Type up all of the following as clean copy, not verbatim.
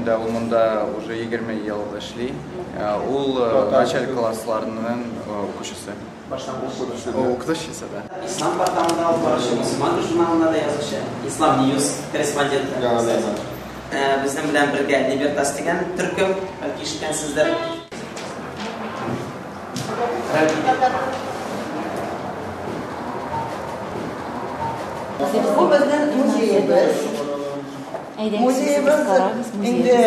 көндә ул монда уже 20 ел эшли. Ул началь классларының укучысы. Укытучысы, да. Ислам порталында алып баручы, Мөселман журналында да язучы, Ислам Ньюс корреспонденты. Безнең белән бергә Либертас дигән төркем, бәлки ишеткәнсездер. Бу безнең музеебыз. Музеебыз инде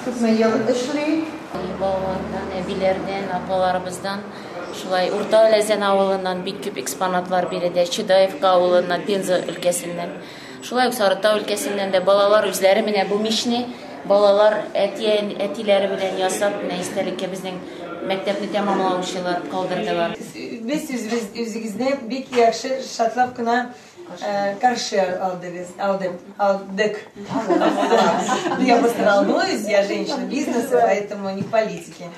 күпме ел эшли. Балалардан, әбиләрдән, апаларыбыздан, шулай Урта Әләзән авылыннан бик күп экспонатлар биредә, Чудаевка авылыннан, Пенза өлкәсеннән. Шулай ук Сарытау өлкәсеннән дә балалар үзләре менә бу мичне балалар әтиләре белән ясап, менә истәлеккә безнең мәктәпне тәмамлаучылар калдырдылар. Без үзегезне бик яхшы шатлап кына каршы алдыгыз, алдык. Я просто волнуюсь, я женщина бизнеса, поэтому не в политике.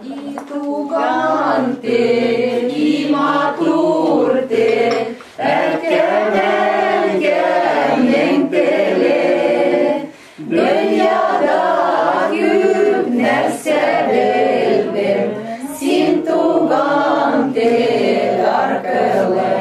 И туган тел, и матур тел, әткәм-әнкәмнең теле. Дөньяда күп нәрсә белдем, син туган тел аркылы.